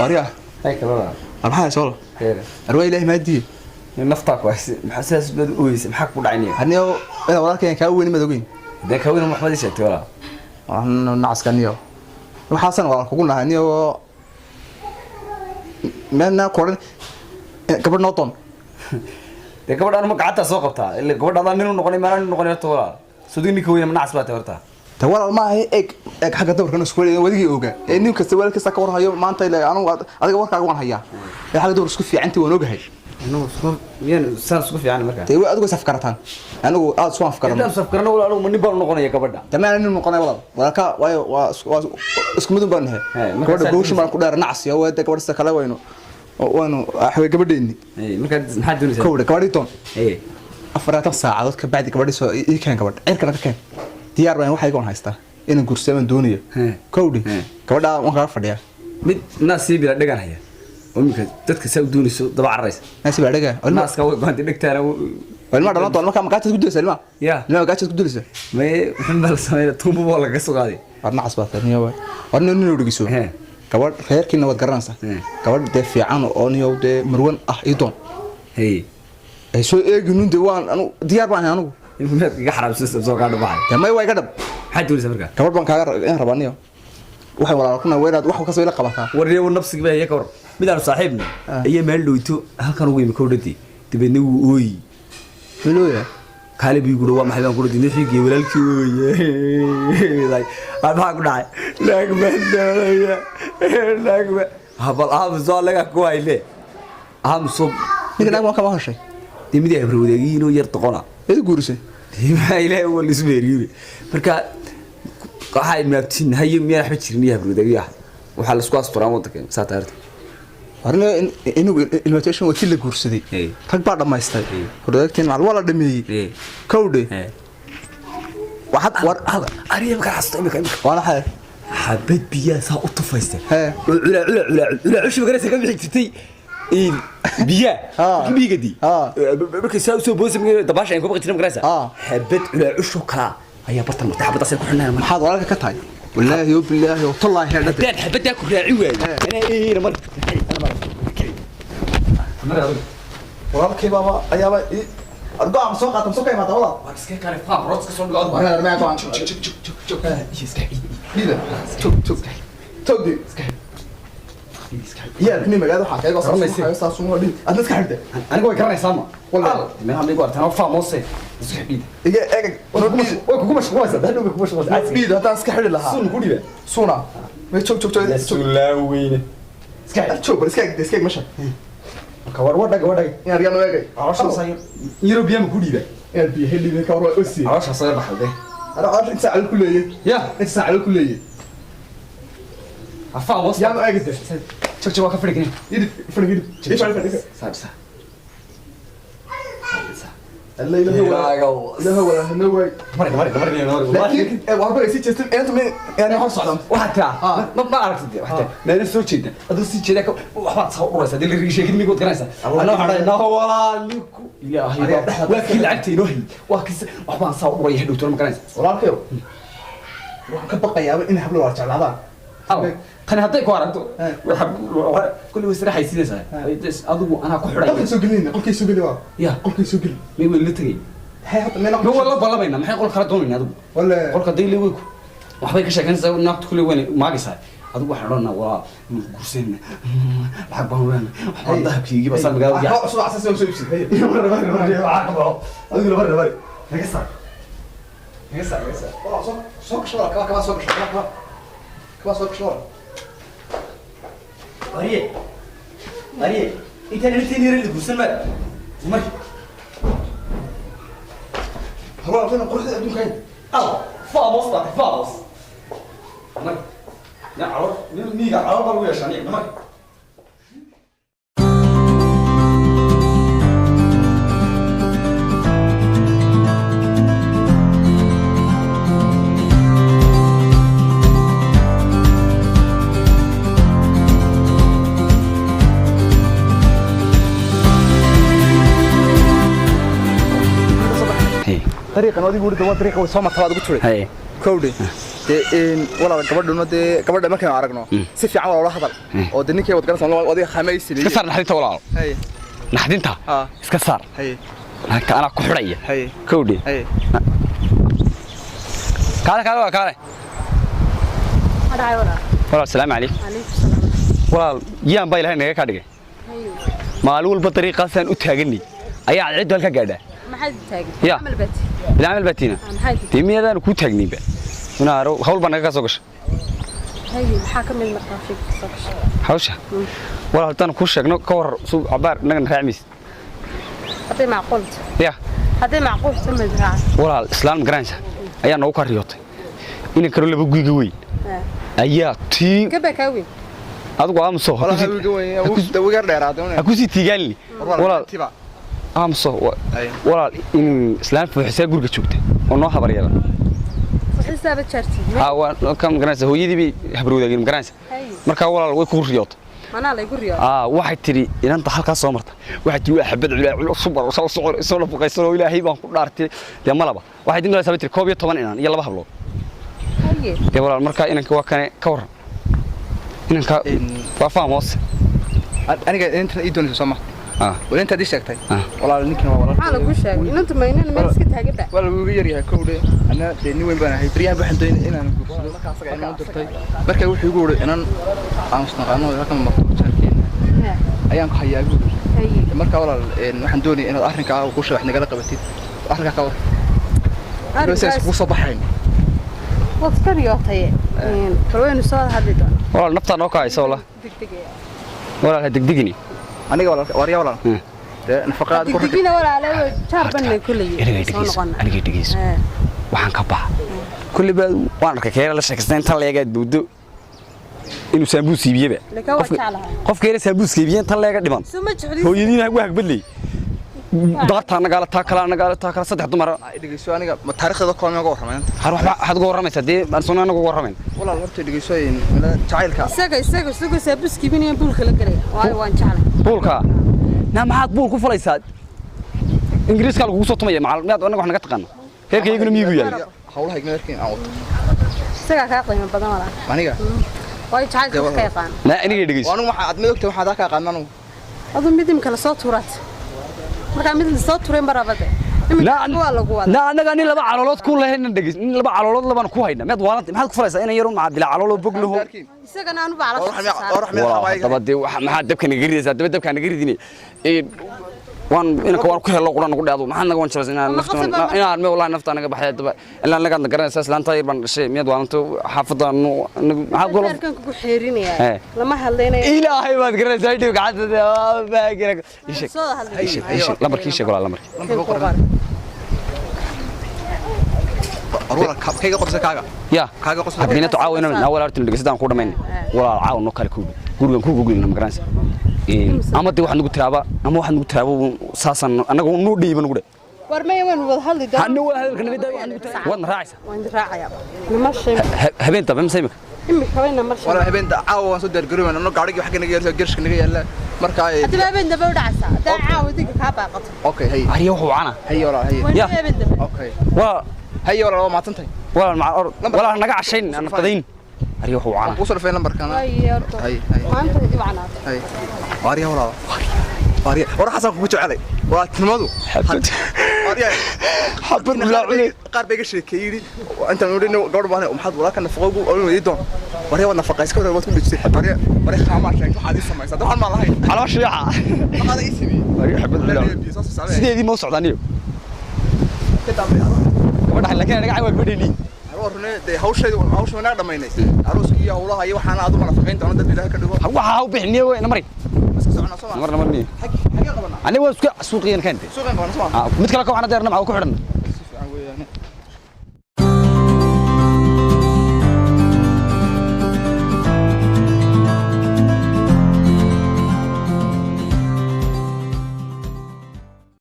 Waryaa. Hay kaloo. Maxaa soo? Heer. Arwaa Ilaahay maadiye. Naftaa ku haysa. Maxaa sidaas baad u weysay? Maxaa ku dhacinaya? Aniyo ina walaalkeen kaa weyn madowgeyn. Dee ka weyn Maxamed sheegtay walaa. Waxaan nacaska niyo. Waxaasan walaal kugu nahay niyo. Meelna koran gabadh noo doon. Dee gabadhaan ma gacanta soo qabtaa? Ilaa gabadha adaan nin u noqonay maana nin noqonay horta walaa. Sodii ninka weyn ma nacas baa tahay horta. Ta walaal ma ahe, eeg eeg xagga dabarkan isku leeyahay wadigii ogaa. Ee nin kasta walaalkiisa ka warhayo maanta ilaa anigu adiga warkaaga waan hayaa. Ee xagga dabar isku fiicantii waan ogahay. Anigu isku miyaan saan isku fiican markaa? Dee way adigu is afkarataan. Anigu aad isku afkarano. Intaan safkarno walaa anigu ma nin baan u noqonaya gabadha. Tamaan nin noqonay walaal. Walaalka waayo waa isku mid baan nahay. Markaa Gabadha gooshin baan ku dheer nacas iyo waa gabadha sida kale waynu waxway gabadheeni. Markaa maxaad doonaysaa? Kowdha gabadhii doon. 40 saacadood ka bacdi gabadhii soo ii keen gabadh. Cirkana ka keen. Diyaar baan waxay goon haystaa. Inaan guursado baan doonayo. Kowdhi. Gabadha waan kaga fadhiyaa. Mid naas sii bila dhagan haya. Oo iminka dadka saa u doonayso daba cararaysa. Naas baa dhaga. Naaska way go'antay dhegtaana. Ilma dhalan doon markaa magacaad ku dilaysaa ilma. Ya. Ilma magacaad ku dilaysaa. May muxuu baa la sameeyay tuumbo baa laga soo qaaday. War nacas baa tahay niyo waay. War nin nin dhigeyso. Gabadh reerkiina waad garanaysaa. Gabadh dee fiican oo niyo dee marwan ah ii doon. Ay soo eegin dee waan anu diyaar baan ahay anigu. Miyaad iga xaraamsan soo qaadho baxay. Dee may waa iga dhab. Maxaad doonaysaa markaa? Gabadh baan kaaga inaan rabaa niyo. Waxay walaal ku nahay inaad wax ka soo ila qabataa. Warniyo nafsiga baa iyaga war. Mid aan saaxiibna ayaa meel dhowto halkan ugu yimi kowdhadii. Dabeedna wuu ooyi. Milooya. Kaale bii guro waa maxay baan kula diiday xigii walaalkii ooyay. Maxaa ku dhacay? Naag baan doonaya. Naag baan. Habal aamuso laga ku hayle. Aamuso. Ninka naag waan kama heshay. Dee mid ay habar wadaagyihiin oo yar doqona. Eed guurisay. Dee Ilaahay waa la isu meeriyey. Marka waxay maabtiin hayo miyaan waxba jirin iyo habar wadaagyaha. Waxaa la isku asturaan wadanka saa taarta. Warna inuu invitation waa tii la guursaday. Rag baa dhamaystay. Hordaagtiin macal waa la dhameeyey. Kowdhe. Waxaad war Ariya markaa xasuusta imika imika. Waana xay. Xabad biyaa saa u tufaysta. Oo culaa culaa culaa culaa cushi magaraysa ka bixi jirtay. In biyaa. Biigadii. Markay saa u soo boosay dabaasha ay ku baqi jireen magaraysa. Xabad culaa cushu kala ayaa bartan martay xabadaas ay ku xidhnaan. Maxaad walaalka ka tahay? Wallaahi yo billaahi yo tallaahi heer dhadhe. Haddaan xabaddaa ku raaci waayo. Anaa eeyna mar. Walaalkay baaba ayaaba adgo aan soo qaatam soo ka imaata walaal. War iska kale faam roodka soo dhigo adigu. War ma go'an. Jog jog jog jog. Iska Dhiida. Tog tog. Tog di. Yaa ni magaalada waxaa kaga soo soo soo soo dhig. Adna iska xidhay. Anigu way garanaysaa ma. Wallahi. Meelaha migu artaan faamose. Iska xidhi. Iga eeg Way kugu mashquulaysaa, hadhow way kugu mashquulaysaa. Dhiida haddaan iska xidhi lahaa. Suun ku dhiba. Suuna. May joog joog joog. Suulaa weyne. Iska xidh. Joog bal iska eeg iska eeg meesha. Marka war war dhag war dhag. Inaad riyaa noo eegay. Caloosha sayo. Yurub yama ku dhiba. Inaad biyo heli ka war waa osi. Caloosha sayo baxday. Ana caloosha inta saac ku leeyay. Ya. Inta saac ku leeyay. Faamose. Yaa noo eegay. Joog joog waa ka fadhi. Idib fadhi idib. Idib fadhi fadhi. Saab saab. Allah ilaha wala. Ilaha wala hana way. Mari mari mari mari. Laakiin waxba ay sii jeesteen inta ma yani hor socdaan. Waxaad tiraa ma aragtid waxaad tiraa meelo soo jeeda adoo sii jeeda waxbaad soo uraysaa dee la sheegin migood garanaysaa ana waxaan dhahay naa walaaliku ilaahay waa kii lacagta inoo hayay waa kii waxbaan saa uraya hadhow toona ma garanaysaa Walaalkayow. Waxaan ka baqayaaba in hablo wala jeclaadaan. Tani hadday ku aragto kulli way siraxaysiinaysaa adigu anaa ku xidhaya. Qolkay soo gelin qolkay soo gelin waa. Ya. Qolkay soo gelin. May way la tegay. Hay hadda meel Ma waa la balamayna maxay qol kala doonayna adigu? Wala qolka daily way ku waxbay ka sheekanaysaa naagtu kulli weyn maagaysaa. Adigu waxaan odhanaa waa guursanayna lacag baan leenahay waxbaan dahabkaygii baa saa magaalada Wax soo asaas soo iibsi. Hay. Adigu la bari bari naga saar naga saar naga saar. Walaal soo soo gasho walaal kaba kaba soo gasho kaba kaba soo gasho walaal. Ariye Ariye intaan intiin yar la guursan ma mar. Walaal tan quruxda adduunka hay. Aw faamos baa faamos mar ya calool miiga calool baa lagu yeeshaa aniga mar. Dariiqan adigu wuri waa dariiqa way soo martaa baad ugu turay. Haye. Kowdhe. Dee walaal, gabadhuna dee gabadha markaynu aragno si fiican waa loola hadal oo dee ninkay wad garanaysaa, adiga khamaysi. Iska saar naxdinta, walaalo. Haye. Naxdinta iska saar. Haye. Naagta anaa ku xidhaya. Haye. Kowdhe. Haye. Kaale, kaale, waa kaale. Walaal, salaamu calaykum. Walaal, yaan baa Ilaahay naga kaa dhigay. Maalin walba dariiqaasaan u taaganay ayaa cadceeddu halka gaadhaa. Maxaad taagan? Ya. Camal baad. Bilaa camal baatiina. Maxaad? Dee miyadaanu kuu taagnaynba inaaro hawl baa naga kaa soo gashay. Haye, maxaa ka mid markaa sheegta soo gashay? Hawsha, walaal, haddaan kuu sheegno ka war suu cabaar innagana raacmaysid. Hadday macquulta. Ya. Hadday macquulta ma raac. Walaal, islaan ma garanaysa ayaa noogu kaa riyootay inan kaloo laba guyga weyn ayaa tii Gabaa kaa weyn. Adigu aamuso. Walaal, wiiga weyn wiiga dheeraaday. Ha kusii tiigaalini, walaal. Tiba. Aamuso. Haye. Walaal, in islaan fuuxisaa guriga joogta oo noo habar yeela. Xisaaba jaarti. Ha, waa ka ma garanaysa, hooyadii bay habar wadaageen, ma garanaysa. Haye. Markaa walaal, way kugu riyootay. Manaa la igu riyo. Aa, waxay tidhi inanta halkaas soo marta, waxay tidhi waa xabad culaa cul cusub oo soo socon soo nafaqaysan oo Ilaahay baan ku dhaartay. Dee malaba waxay tidhi sabay tiri 11 inan iyo laba hablood. Haye. Dee walaal, markaa inanka waa kane, ka waran inanka? Waa faham hoose. Aniga intan ii doonaysa soo ma? Ah. Wala intaad ii sheegtay. Ah. Walaal, ninkan waa walaal. Maxaa lagu sheegay? Inanta ma inan meel iska taagan ba. Walaal, wuu iga yaryahay, kowdhe. Ana dee nin weyn baan ahay, baryahan waxaan doonay inaan guursado. Markaa asaga inaan u dirtay, markaa wuxuu igu yidhi inan aan isnaqaano halkan marto jaarkeena ayaan ku hayaa guur. Haye. Markaa walaal, waxaan doonayay inaad arrinkaa ku sheeg wax nagala qabatid arrinkaa, ka war Arrinkaas kugu soo baxayn. Waad iska riyootay. Bal waynu soo hadli doonaa. Walaal, naftaa noo kacaysa wallah. Degdegaya. Walaal, ha degdegini. Aniga walaal, waarya walaal. Dee nafaqaad ku Degdegina walaale, jaar banay kulley. Aniga Soo dhegeyso. noqona. Aniga dhegeyso. Waxaan ka baxa kulli baa waan arkay keena la sheekaystay intan leegaad muddo inuu saambuus iibiyeba. Laakiin waa jeclahay. Qofka yara saambuuska iibiye intan leega dhiman. Soo ma jecli. Hooyadiina waa hagbadley, daartaa nagaala, taa kalaa nagaala, taa kala, saddex dumar. Dhegeyso, aniga ma taariikhdeeda kooban uga warramay inta? Har waxba waxaad uga warramaysaa dee aan soo anagu uga warramayn. Walaal, horta dhegeyso, jacaylka. Isaga saabuuska iibinaya buulka la galaya. Waayo waan jeclahay. Buulka naa maxaad buul ku falaysaa? Ingiriiska lagugu soo tumaya macal miyaad anaga wax naga taqaano? Reerka iyaguna miyigu yahay. Hawlaha igna aan wato. Isagaa kaa qiimo badan, walaal. Aniga? Waayo jacaylka wax ka yaqaan. Naa aniga dhegeyso. Anigu waxa aad mid ogtahay waxaad ka aqaan anigu. Aduu mid imika lasoo tuuraat. Markaa mid lasoo tuuray marabade. Imika waa lagu wada. Naa annaga nin laba caloolood ku lahayn dhegeys, nin laba caloolood labaan ku hayna miyaad waalanta? Maxaad ku falaysaa inan yarun maca bilaa calooloo bog laho? Isagana aanu baa caloosha saaray. Walaa, haddaba dee maxaad dabka naga ridaysaa? Haddaba dabkaa naga ridine. Waan inanka waan ku hello qura nagu dhacdo, maxaad naga wan jiraysaa inaan Ma nafta qasab baa marka? Inaan me wallahi nafta naga baxay. Haddaba ilaa nagaadna garanaysaa, islaanta yar baan dhashay, miyaad waalanto? Xaafadda maxaad golo Reerkan kugu xeerinayaa. Eh. Lama hadlaynayo. Ilaahay baad garanaysaa idhiw gacanta ii sheeg. Soo hadlay. Ii sheeg, ii sheeg lambarkii, ii sheeg walaal lambarkii. Walaal, kayga qorsa kaaga. Ya. Kaaga qosla. Habeenatu caawa inaan naa walaal horta dhegeysadaan ku dhamayna. Walaal, caawa noo kale koobi gurigan ku goglina, ma garanaysa. Ama dee waxaad nagu tiraaba ama waxaad nagu tiraaba saasaan annaga noo dhiiba nagu dhe. War maya, waynu wada hadli doonaa. Hanna waa hadalka naga daayo, waxaad nagu tiraaba waadna raacaysaa. Waan raacayaa. Nama shay. Habeen dambe mise imika? Imika wayna mar shay. Walaal, habeen caawa waan soo diyaar garoobay, anoo gaadhigii xagga naga yaalla, gershka naga yaalla markaa Haddaba habeen dambe u dhacaysaa. Haddaa caawa idinka kaa baaqato. Okay, hay. Ariya wuxuu wacana. Hay walaal, hay. Waynu Ya. habeen dambe. Okay. Waa. Hay walaal, waa mahadsantahay. Walaal maca or walaal naga cashayn aan qadayn, ariya wuxuu wacana. Ku soo dhafay lambarkana. Waayo horta. Hay hay. Maanta idin wacnaato. Hay waarya walaal, waarya war xasan kugu jecelay waa tinimadu. Waarya. Xabad bilaa cunay. Qaar bay iga sheekeeyey, yidhi intaan nidhi gabadh baan maxaad walaalka nafaqo ugu olin weydi doon. Warya, waad nafaqaysa ka waad ku dhijisay. Warya, warya, khaamaa sheegtay waxaad ii samaysaa waxaan maa lahayn. Caloosha yaxa. Waxaad ii sameeyey. Ariya xabad bilaa sideedii ma u socdaa niyo gabadha, laakiin anaga caawa gabadheeni. Hawshaydu hawsha wanaag dhamaynay, arooskii iyo hawlaha iyo waxaana aad uma nafaqayn doona dad Ilaahay ka dhigo. Waxa ha u bixin niyo ina mari. Iska soconaa soo Namar namar niyo. Xagee qabanaa? Aniga waa isku suuqiyan keentay. Suuqan qabanaa soo. Mid kale ka waxna deerna maxaa ku xidhan?